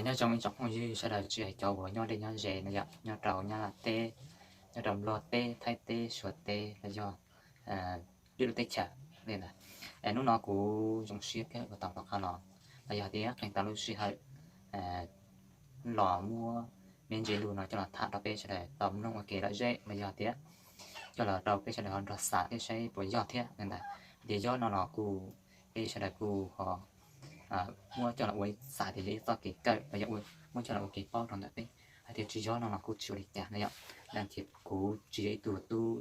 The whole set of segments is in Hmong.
Nyob zoo ib tsoom phooj ywg sawv daws, tsis hais cov uas nyob deb nyob ze no yom, nyob rau Nyab Laj teb, nyob rau Nplog teb, Thaib teb, Suav teb los yog peb lub teb chaws li ntawd. Hnub no kuv zoo siab kawg uas tau rov qab los, los yog tias qee tau lub sij hawm los muab me ntsis lus no coj los tham rau peb sawv daws tau mloog ua ke lom zem los yog tias coj los rau peb sawv daws ho nrog xav thiab saib puas yog thiab li ntawd. Tias yog no los kuj peb sawv daws kuj ho muab coj los ua ib xav tias yog ib txoj kev kawm los yog muab coj los ua kev paub rau ntawm peb. Hais tias tsis yog no los kuj tsis ua li cas no yom. Ces kuv tsis yog ib tug tub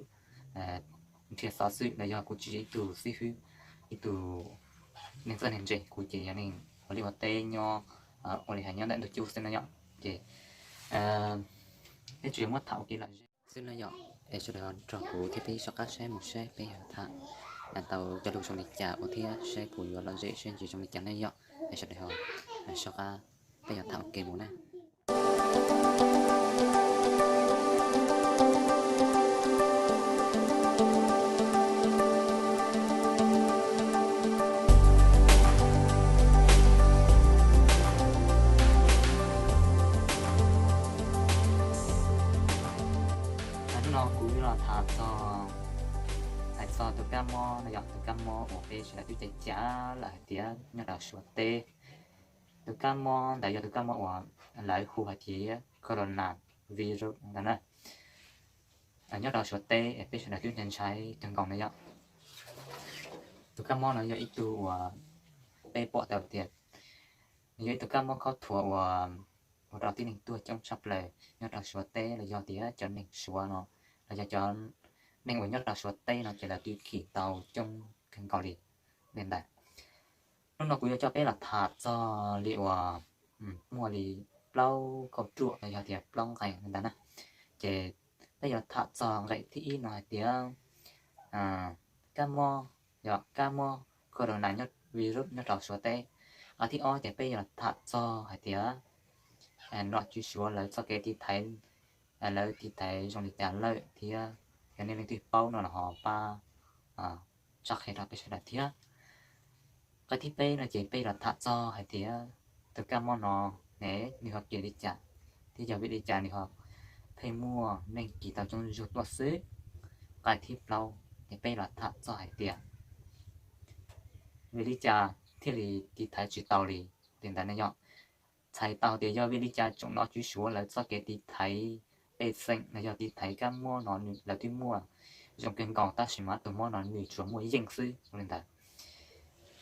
nrhiav xov xwm los yog kuv tsis yog ib tug xib hwb, ib tug neeg txawj neeg ntse, kuv ces yog neeg ua liaj ua teb nyob, ua li hais nyob ntawm ntug cub xwb no yom. Ces peb tsuas yog muab tham ua kev lom zem xwb no yom. Es sawv daws nrog kuv thiab peb soj qab saib mus saib peb yuav tham tau cov lus zoo li cas ua thiab saib puas yuav lom zem saib ntsis zoo li cas na yom. Es sawv daws soj qab, peb yuav tham ua ke mus na. Hnub no kuv yuav los tham txog, hais txog tus kab mob no yom, tus kab mob uas peb sawv daws twb cai cas lawm hais tias nyob rau Suav teb. Tus kab mob ntawd yog tus kab mob uas lawv hu hais tias corona virus ntawd na. Nyob rau Suav teb es peb sawv daws twb ntshai ntshai kawg nkaus na yom. Tus kab mob no yog ib tug uas peb pom tau tias nws yog ib tug kab mob khaub thuas uas ua rau tib neeg tuag coob tshaj plaws nyob rau Suav teb los yog tias cov neeg Suav no, los yog cov neeg uas nyob rau Suav teb no ces lawv twb chim tau coob kawg nkaus li li ntawd. Hnub no kuv yuav coj peb los tham txog li uas muaj li plaub kauj ruam los yog tias plaub nqe li ntawd na. Ces peb yuav tham txog nqe thib ib no hais tias kab mob, yog kab mob corona nyob, virus nyob rau Suav teb. Nqe thib ob ces peb yuav tham txog hais tias nom tswv Suav lawv txoj kev tiv thaiv, lawv tiv thaiv zoo li cas lawm thiab yog nej leej twg paub no los ho pab tso qhia rau peb sawv daws thiab. Nqe thib peb no ces peb los tham txog hais tias tus kab mob no ne nws ho kis li cas thiab yog vim li cas nws ho pheej muaj neeg kis tau coob zug tuaj xwb. Nqe thib plaub ces peb los tham txog hais tias vim li cas thiaj li tiv thaiv tsis tau li li ntawd ne yom. Txhais tau tias yog vim li cas tsoom nom tswv Suav lawv txoj kev tiv thaiv pej xeem los yog tiv thaiv kab mob no lawv twb muaj zoo kawg nkaus tab sis mas tus mob no nws tsuas muaj yeej xwb li ntawd.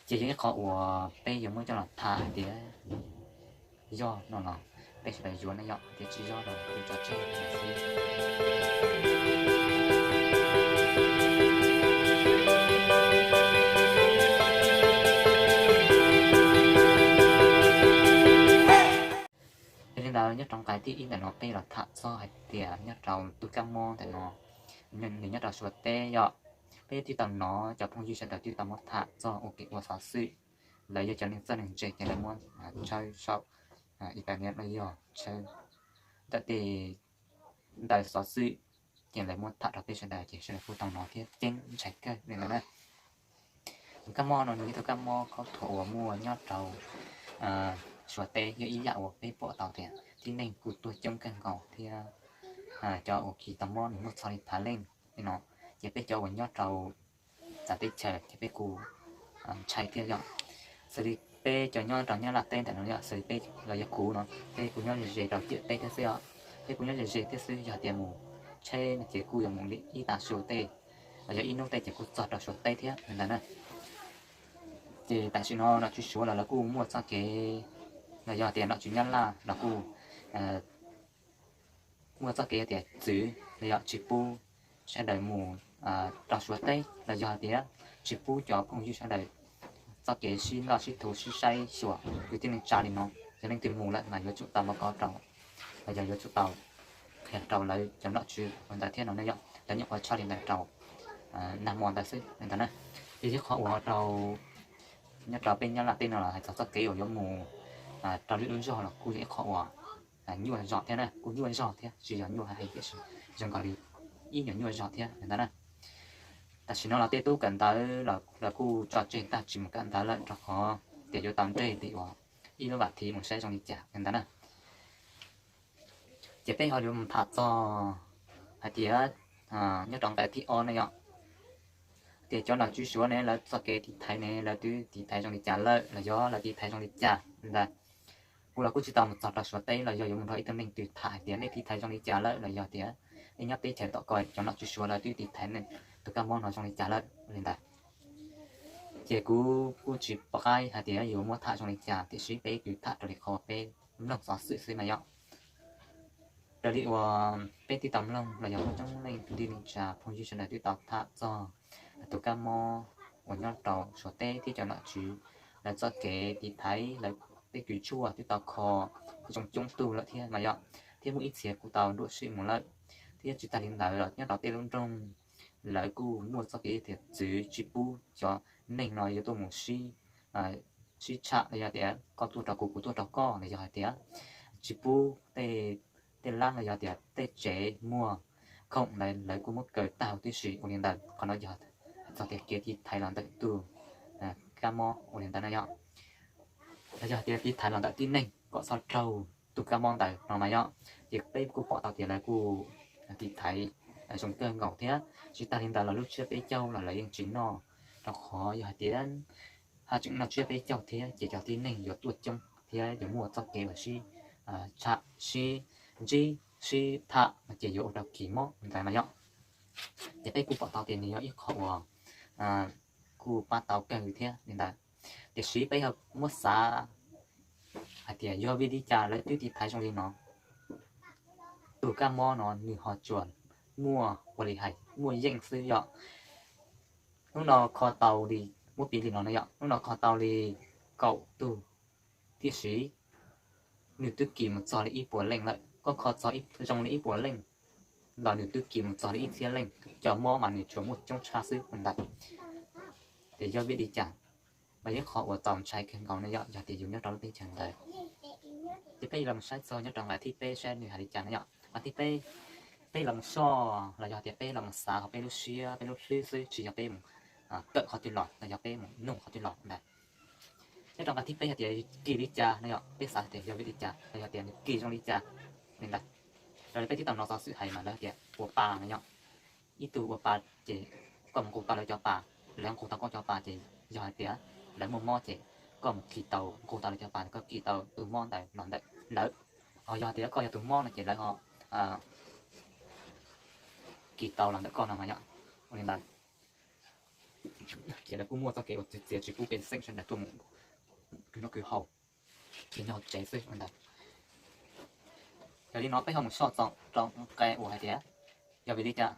Ces yog ib qho uas peb yuav muab coj los tham hais tias yog no los peb sawv daws yuav ne yom, tias tsis yog los kuv tso tseg xwb. Yog li ntawd nyob rau nqe thib ib ntawm no peb los tham txog hais tias nyob rau tus kab mob ntawm no, nws nyob rau Suav teb yom. Peb twb tau hnov cov phooj ywg sawv daws twb tau muab tham txog ua kev ua xov xwm, lawv yog cov neeg txawj neeg ntse ces lawv muab tshawb saum internet los yog tshawb ntawm tej ntawv xov xwm, ces lawv muab tham rau peb sawv daws ces sawv daws kuj tau hnov thiab ceeb ntshai kawg li ntawd na. Tus kab mob no nws yog tus kab mob khaub thuas uas muaj nyob rau Suav teb, yog ib yam uas peb pom tau tias tib neeg kuj tuag coob kawg nkaus thiab cov uas kis tau mob nws muaj txog li phav leej li no. Ces peb cov uas nyob rau txawv teb chaws ces peb kuj ntshai thiab yom. Xws li peb cov nyob rau Nyab Laj teb ntawm no yom, xws li peb los yog kuv no, peb kuj nyob ze ze rau ciam teb thiab xwb os. Peb kuj nyob ze ze thiab xwb, yog tias mus tsheb no ces kuj yuav mus li ib tag su tej los yog ib hnub tej ces kuj txog rau Suav teb thiab li ntawd na. Ces tam sim no nom tswv Suav los lawv kuj muaj txoj kev, los yog tias nom tswv Nyab Laj los kuj muaj txoj kev tias txwv los yog tsis pub sawv daws mus rau Suav teb los yog tias tsis pub cov phooj ywg sawv daws txoj kev sib nrog sib thu sib saib xyuas kwv tij neej tsa li no. Yog leej twg mus lawm mas yuav tsum tau npau kov rau, los yog yuav tsum tau qhia rau lawv cov nom tswv ua ntawd thiab no ne yom. Lawv nyuam qhuav tshaj li ntawd rau nag hmo ntawd xwb li ntawd na. Ces ib qho uas rau nyob rau peb Nyab Laj teb no los hais txog txoj kev uas yuav mus rau lwm lub zog los kuj yog ib qho uas nyuaj zog thiab na, kuj nyuaj zog thiab, tsis yog nyuaj heev tiam sis zoo nkaus li ib nyuag nyuaj zog thiab li ntawd na. Tam sim no los tej tub kawm ntawv los kuj tso tseg tag tsis mus kawm ntawv lawm rau qhov tias yuav tau nres li uas ib lub vam thiv mus saib zoo li cas li ntawd na. Ces peb ho yuav mus tham txog hais tias nyob rau nqe thib ob ne yom, tias cov nom tswv Suav ne lawv txoj kev tiv thaiv ne lawv twb tiv thaiv zoo li cas lawm los yog lawv tiv thaiv zoo li cas ntawd. Kuv los kuj tsis tau mus txog rau Suav teb los yog yuav mus nrog ib tug neeg twg tham hais tias nej tiv thaiv zoo li cas lawm los yog tias nej nyob teb chaws tom ko cov nom tswv Suav lawv twb tiv thaiv nej tus kab mob no zoo li cas lawm li ntawd. Ces kuv kuj tsis pom qab hais tias yuav muab tham zoo li cas tiam sis peb kuj tham raws li qhov peb mloog xov xwm xwb na yom. Raws li uas peb twb tau mloog los yog muaj coob leej tij neej tsa phooj ywg sawv daws twb tau tham txog tus kab mob uas nyob rau Suav teb thiab cov nom tswv lawv txoj kev tiv thaiv lawv tej kws tshuaj twb tau kho coob coob tug lawm thiab mas yom, thiab muaj ib txhia kuj tau nruam sim mus lawm. Thiab tsis tag li ntawd los nyob rau tej lub nroog lawv kuj muaj txoj kev tias txwv tsis pub cov neeg no yuav tuaj mus sib sib tsham los yog tias koj tuaj rau kuv kuv tuaj rau koj los yog hais tias tsis pub tej tej lab los yog tias tej tsev muag khoom ntawd lawv kuj muab kaw tag huv tib si ua li ntawd. Qhov no yog txog tias kev tiv thaiv los ntawm tus kab mob ua li ntawd na yom. Los yog tias tiv thaiv los ntawm tib neeg kom txhob raug tus kab mob ntawd no mas yom. Ces peb kuj pom tau tias lawv kuj tiv thaiv zoo kawg nkaus thiab tsis tag li ntawd los lub tsiab peb caug los lawv yeej tsis noj, rau qhov yog hais tias haj tseem noj tsiab peb caug thiab ces cov tib neeg yuav tuaj coob thiab yuav muaj txoj kev uas sib tsham sib ntsib sib tham no ces yuav ua rau kis mob ntawd mas yom. Ces peb kuj pom tau tias nws yog ib qho uas kuj pab tau kawg thiab li ntawd. Tiam sis peb ho muab xav hais tias yog vim li cas lawv twb tiv thaiv zoo li no, tus kab mob no nws ho tsuas muaj ua li hais muaj yeej xwb yom. Hnub no kho tau li, muab piv li no na yom, hnub no kho tau li kaum tug, tiam sis nws twb kis mus txog li ib puas leej lawm. Koj kho txog zoo li ib puas leej los nws twb kis mus txog li ib txhiab leej. Cov mob mas nws tsuas muaj coob tshaj xwb ntag. Ces yog vim li cas? Mas yog qhov uas txaus ntshai kawg nkaus na yom, yog tias yus nyob rau lub teb chaws ntawd. Ces peb los saib txog nyob rau nqe thib peb saib nws hais li cas na yom. Nqe thib peb, peb los soj los yog tias peb los xav hauv peb lub siab peb lub hlwb xwb, tsis yog peb mus kawm qhov twg los los yog peb mus nug qhov twg los ntag. Nyob rau nqe thib peb hais tias kis li cas no yom, peb xav tias yog vim li cas los yog tias nws kis zoo li cas li ntawd. Raws li peb twb tau hnov xov xwm hais mas lawv tias ua pa no yom, ib tug ua pa ces koj mus nqus tau lawv cov pas, lawv nqus tau koj cov pas ces yog hais tias lawv muaj mob ces koj mus kis tau, nqus tau lawv cov pas koj kis tau tus mob ntawd los ntawm lawv. Ho yog tias koj yog tus mob no ces lawv ho kis tau los ntawm koj no mas yom. Ua li ntawd ces lawv kuj muaj txoj kev uas txiav txim tsis pub pej xeem sawv daws tuaj mus khwv noj khwv haus, ces nyob hauv tsev xwb ua li ntawd. Yog li no peb ho mus soj txog rau nqe uas hais tias yog vim li cas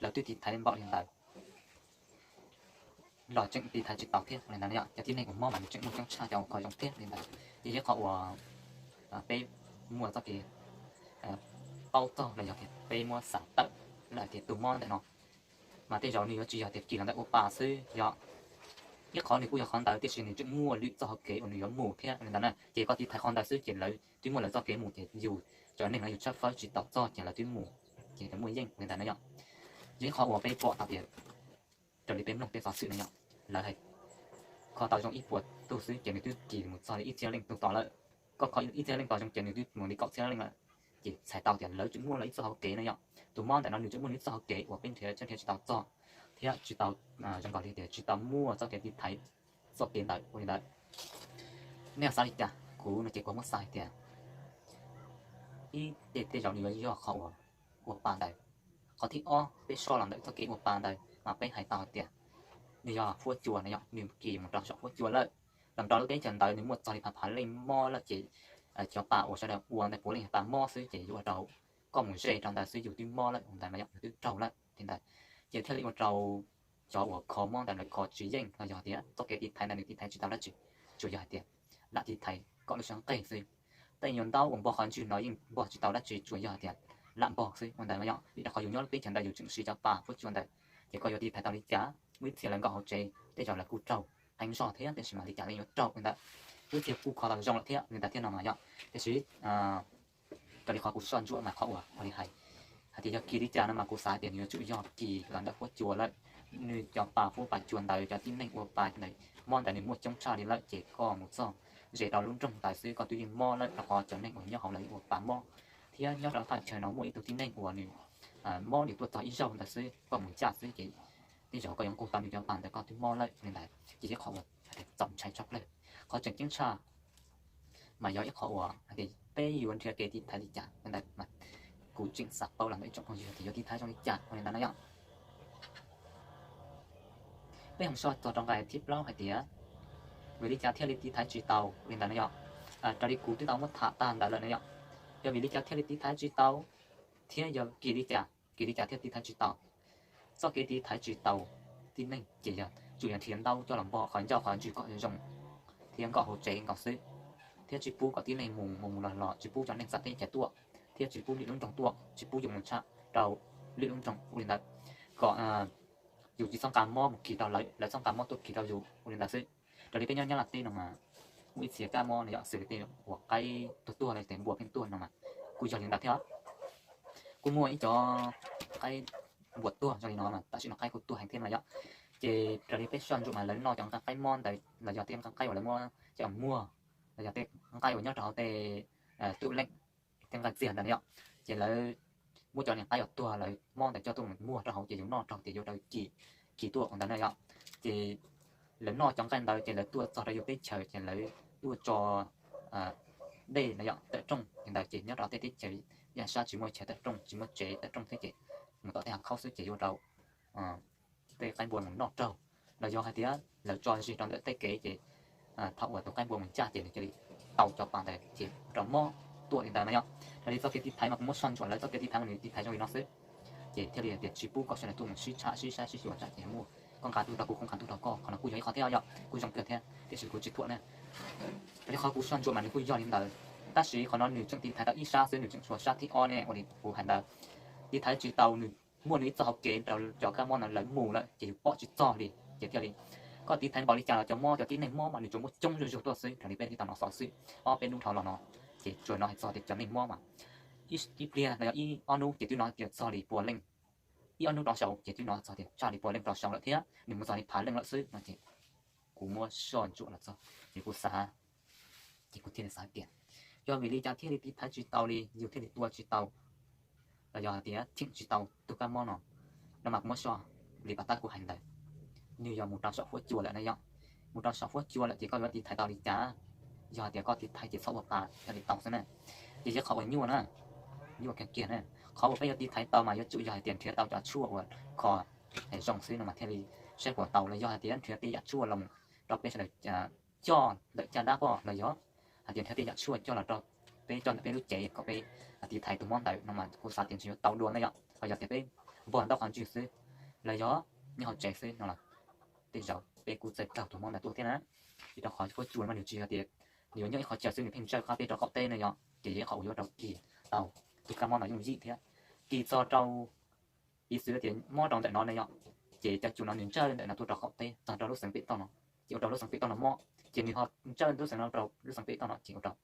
lawv twb tiv thaiv npaum li ntawd los tseem tiv thaiv tsis tau thiab li ntawd no yom. Cov tib neeg uas mob mas nws tseem muaj coob tshaj cov uas kho zoo thiab li ntawd. Ces yog qhov uas peb muaj txoj kev paub txog los yog tias peb muab xav tawm lawm tias tus mob ntawm no mas tej zaum nws yuav tsis yog tias kis los ntawm ua pa xwb yom. Ib qhov nws kuj yog qhov ntawd tiam sis nws tseem muaj lwm txoj hauv kev uas nws yuav mus thiab li ntawd na. Ces koj tiv thaiv qhov ntawd xwb ces lawv twb muaj lawv txoj kev mus ces yus cov neeg no yus tshawb fawb tsis tau txog ces lawv twb mus, ces lawv muaj yeej li ntawd na yom. Yog ib qhov uas peb pom tau tias raws li peb mloog tej xov xwm no yom, lawv hais kho tau zoo ib puas tug xwb ces nws twb kis mus txog li ib txhiab leej tug tod lawm. Koj kho ib txhiab leej tod zoo ces nws twb mus li kaum txhiab leej lawm. Ces txhais tau tias lawv tseem muaj lawv ib txoj hauv kev no yom. Tus mob ntawm no nws tseem muaj nws ib txoj hauv kev uas peb nrhiav tsheb nrhiav tsis tau txog thiab tsis tau zoo nkaus li tias tsis tau muaj txoj kev tiv thaiv txoj kev ntawd ua li ntawd. Nej xav li cas? Kuv no ces kuv muab xav hais tias ib, tej zaum nws yuav yog qhov uas ua pa ntawd. Qhov thib ob, peb soj los ntawm txoj kev ua pa ntawd mas peb hais tau tias nws yog huab cua no yom, nws kis mus rau saum huab cua lawm. Los nrog lub teb chaws ntawd nws muaj txog li phav phav leej mob lawm ces cov pa uas sawv daws ua ntawd puav leej yog pa mob xwb ces yuav ua rau koj mus ze rau ntawd xwb yus twb mob lawm ua ntawd mas yog yus twb raug lawm li ntawd. Ces thiaj li ua rau cov uas kho mob ntawd lawv kho tsis yeej los yog tias txoj kev tiv thaiv ntawd nws tiv thaiv tsis tau dab tsi, tsuas yog hais tias lam tiv thaiv kom lub siab nqig xwb. Tej nyuag ntaub uas npog qhov ntswg no yeej npog tsis tau dab tsi, tsuas yog hais tias lam npog xwb ua ntawd mas yom. Vim rau qhov yus nyob lub teb chaws ntawd yus tseem siv cov pa huab cua ntawd, ces koj yuav tiv thaiv tau li cas? Muaj ib txhia lawv nkaum hauv tsev tej zaum lawv kuj raug heev zog thiab tiam sis mas li cas lawv yuav raug li ntawd. Muaj ib txhia kuj kho tau zoo lawm thiab li ntawd thiab no mas yom. Tiam sis raws li qhov kuv soj ntsuam mas qhov uas ua li hais, hais tias yog kis li cas no mas kuv xav tias nws yuav tsum yog kis los ntawm huab cua lawm. Nws cov pa huab pa cua ntawd, cov tib neeg ua pa ntawd mob ntawd nws muaj coob tshaj li lawm ces koj mus txog ze rau lub nroog ntawd xwb koj twb yeej mob lawm, rau qhov cov neeg uas nyob hauv lawv yeej ua pa mob. Thiab nyob rau thaj chaw no muaj ib tug tib neeg uas nws mob nws tuaj txog ib zaug ntawd xwb, koj mus ncaj xwb ces tej zaum koj yuav nqug tau nws cov pa ntawd koj twb mob lawm li ntawd. Ces ib qhov uas txaus ntshai tshaj plaws, qhov tseem ceeb tshaj mas yog ib qhov uas hais tias peb yuav nrhiav kev tiv thaiv li cas li ntawd mas kuv tseem xav paub los ntawm ib tsoom phooj ywg tias yuav tiv thaiv zoo li cas ua li ntawd no yom. Peb ho soj txog rau nqai thib plaub hais tias vim li cas thiaj li tiv thaiv tsis tau li ntawd no yom. Raws li kuv twb tau muab tham tag ntawd lawm no yom, yog vim li cas thiaj li tiv thaiv tsis tau thiab yog vim li cas, vim li cas thiaj tiv thaiv tsis tau. Txoj kev tiv thaiv tsis tau tib neeg ces yog tsuas yog nrhiav ntaub coj los npog qhov ncauj qhov ntswg kom zoo thiab nkoj hauv tsev nkaus xwb, thiab tsis pub kom tib neeg mus mus mus los los, tsis pub cov neeg txawj teb chaws tuaj, thiab tsis pub lwm lub nroog tuaj, tsis pub yus mus tshaj rau lwm lub nroog ua li ntawd, kom yus tsis txhob nqa mob mus kis rau lawv, lawv txhob nqa mob tuaj kis rau yus ua li ntawd xwb. Raws li peb nyob Nyab Laj teb no mas muaj ib txhia kab mob no yom, xws li tej uas qaib tuag tuag los tej npua pheej tuag no mas kuj yog li ntawd thiab. Kuj muaj ib cov qaib npua tuag zoo li no mas tam sim no qaib kuj tuag heev thiab no yom. Ces raws li peb soj ntsuam mas lawv noj cov nqaij qaib mob ntawd los yog tej nqaij qaib uas lawv muab coj muag los yog tej nqaij uas nyob rau hauv tej tub leej, tej nqaij txiag ntawd no yom. Ces lawv muab cov niag qaib uas tuag lawv mob ntawd coj tuaj mus muag rau hauv ces yus noj rau tias yuav rau kis, kis tuaj ua ntawd na yom. Ces lawv noj cov nqaij ntawd ces lawv tuaj txog rau yus teb chaws ces lawv tuaj tso dej no yom, tawm rooj li ntawd ces nyob rau tej teb chaws yam sab tsis muaj chaw tawm rooj, tsis muaj tsev tawm rooj thiab ces mus tom tej hav khaub xwb ces yuav rau tej qaib npua mus noj raug, los yog hais tias lawv tso zis rau ntawm tej kev ces thaum uas tus qaib npua mus ncaj ces nws cia li tau cov pa ntawd ces rau mob tuaj li ntawd no yom. Raws li txoj kev tiv thaiv mas kuv muab soj ntsuam lawv txoj kev tiv thaiv mas nws tiv thaiv zoo li no xwb. Ces thiaj li tias tsis pub kom sawv daws tuaj mus sib tsham sib saib sib xyuas tsam ces muaj koj nqa tuaj rau kuv kuv nqa tuaj rau koj, qhov no kuj yog ib qhov thiab yom, kuj zoo kawg thiab tiam sis kuv tsis thuam na. Raws li qhov kuv soj ntsuam mas nws kuj yog li ntawd, tab sis qhov no nws tseem tiv thaiv tau ib sab xwb, nws tseem tshuav sab thib ob ne uas li kuv hais ntawd, tiv thaiv tsis tau, nws muaj nws ib txoj hauv kev rau cov kab mob no lawv mus lawm ces yus pom tsis txog li ces thiaj li, koj tiv thaiv npaum li cas los cov mob cov tib neeg mob mas nws tsuas muaj coob zuj zus tuaj xwb. Raws li peb twb tau hnov xov xwm ob peb hnub dhau los no ces tsuas hnov hais txog tias cov neeg mob mas ib pliag los yog ib ob hnub ces twb hnov tias txog li pua leej, ib ob hnub rov saud ces twb hnov txog tias tshaj li pua leej rov saud lawm thiab nws mus txog li phav leej lawm xwb no ces kuv muab soj ntsuam los txog ces kuv xav, ces kuv thiaj li xav tias yog vim li cas thiaj li tiv thaiv tsis tau li, yus thiaj li tua tsis tau los yog hais tias cheem tsis tau tus kab mob no, no mas kuv muab soj li pas tab kuv hais ntawd, nws yog mus rau saum huab cua lawm na yom. Mus rau saum huab cua lawm ces koj yuav tiv thaiv tau li cas? Yog hais tias koj tiv thaiv ces txhob ua pa thiaj li tau xwb na. Ces yog qhov uas nyuaj na, nyuaj kiag kiag na. Qhov uas peb yuav tiv thaiv tau mas yuav tsum yog hais tias nrhiav tau cov tshuaj uas kho zoo xwb no mas thiaj li saib puas tau, los yog hais tias nrhiav tej yam tshuaj los rau peb sawv daws coj ntawm caj dab pom los yog hais tias nrhiav tej yam tshuaj coj los rau peb coj ntawm peb lub cev kom peb tiv thaiv tus mob ntawd no mas kuv xav tias ntshe yuav tau dua na yom. Ho yog tias peb npog ntau qhov ntswg xwb los yog nyob hauv tsev xwb no los tej zaum peb kuj txawj raug tus mob ntawd tuaj thiab na. Vim rau qhov huab cua mas nws tsis yog tias nws yuav nyob ib qhov chaw xwb nws pheej ntsawj qab teb rau qaum teb na yom, ces yog ib qhov uas yuav rau kis tau tus kab mob no yooj yim thiab. Kis txog rau, piv xws tias mob rau ntawm no na yom, ces cov cua no nws ntsawj ntawm no tuaj rau qaum teb txog rau lub xeev pem toj no, ces ua rau lub xeev pem toj no mob, ces nws ho ntsawj lub xeev no rau lub xeev pem toj no ces ua rau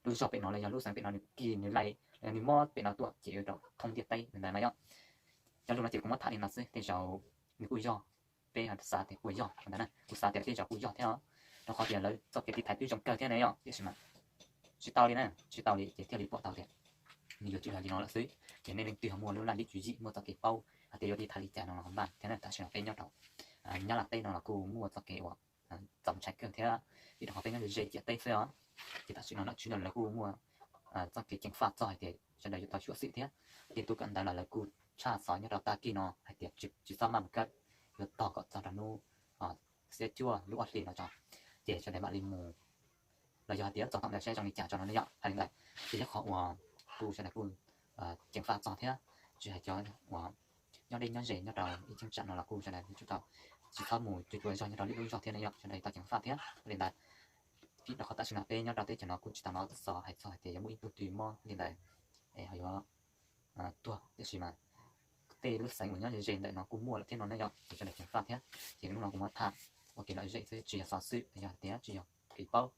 lub zog pem no los yog lub xeev pem no nws kis nws laij los yog nws mob pem no tuaj ces ua rau thoob ntiaj teb li ntawd na yom. Cov lus no ces kuv muab tham li no xwb, tej zaum nws kuj yog, peb xav tias kuj yog ntawd na, kuv xav tias tej zaum kuj yog thiab os, rau qhov tias lawv txoj kev tiv thaiv twb zoo kawg thiab na yom, tiam sis mas tsis tau li na, tsis tau li ces thiaj li pom tau tias nws yuav tsum yog li no lawm xwb. Ces nej leej twg ho muaj lub laj lim tswv yim muaj txoj kev paub hais tias yuav tiv thaiv li cas no los npaj thiab na, tam sim no peb nyob rau Nyab Laj teb no los kuj muaj txoj kev uas txaus ntshai kawg thiab, vim rau qhov peb nyob ze ze ciam teb xwb os. Ces tam sim no nom tswv no lawv kuj muaj txoj kev ceev faj txog hais tias sawv daws yuav tau xyuam xim thiab. Ces tus kawm ntawv los lawv kuj tshaj xov nyob rau tag kis no hais tias tsis txhob maj mus kawm, yuav tos kom txog rau hnub xiab cuaj lub ob hlis no tso, ces sawv daws mam li mus, los yog hais tias txog thaum ntawd saib zoo li cas tso no ne yom. Hais li ntawd ces yog qhov uas kuj sawv daws kuj ceev faj txog thiab, tsis hais cov uas nyob deb nyob ze nyob rau ib cheeb tsam no los kuj sawv daws yuav tsum tau tsis txhob mus cuag cuag zog nyob rau lwm lub zog thiab ne yom, sawv daws tau ceev faj thiab li ntawd. Vim rau qhov tam sim no peb nyob rau teb chaws no kuj tsis tau hnov xov hais txog hais tias yuav muaj ib tug twg mob li ntawd es ho yuav tuag, tiam sis mas tej lub xeev uas nyob ze ze ntawm no kuj muaj lawm thiab no ne yom, ces sawv daws ceev faj thiab. Ces hnub no kuv muab tham ua kev lom zem xwb, tsis yog xov xwm los yog hais tias tsis yog kev paub,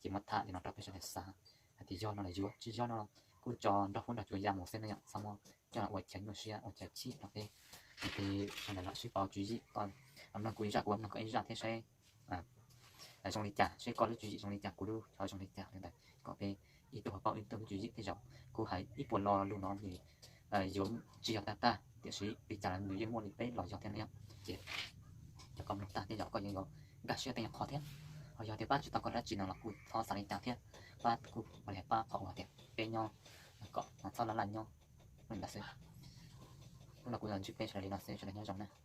ces muab tham li no rau peb sawv daws xav hais tias yog no los yuav, tsis yog no kuj tso nrog huab nrog cua ya mus xwb ne yom, txhob muab coj los ua chaw nyuaj siab ua chaw chim rau peb. Ces sawv daws los sib pauv tswv yim, koj mloog kuv ib zaj kuv mloog koj ib zaj thiab saib zoo li cas, seb koj lub tswv yim zoo li cas, kuv lub ho zoo li cas li ntawd, kom peb ib tug ho paub ib tug lub tswv yim. Tej zaum kuv hais ib puas lo lus no nws yuav tsis yog tag tag, tiam sis li cas los nws yeej muaj li peb los yog thiab na yom. Ces cov koj mloog tag tej zaum koj yeej yuav nkag siab tej nyuag qhov thiab. Ho yog tias pab tsis tau koj dab tsi no los kuj txhob xav li cas thiab, pab kuj ua li pab qhov uas tias peb nyob kom txhob laj laj nyob li ntawd xwb. Hnub no kuv los ntsib peb sawv daws li no xwb, sawv daws nyob zoo na.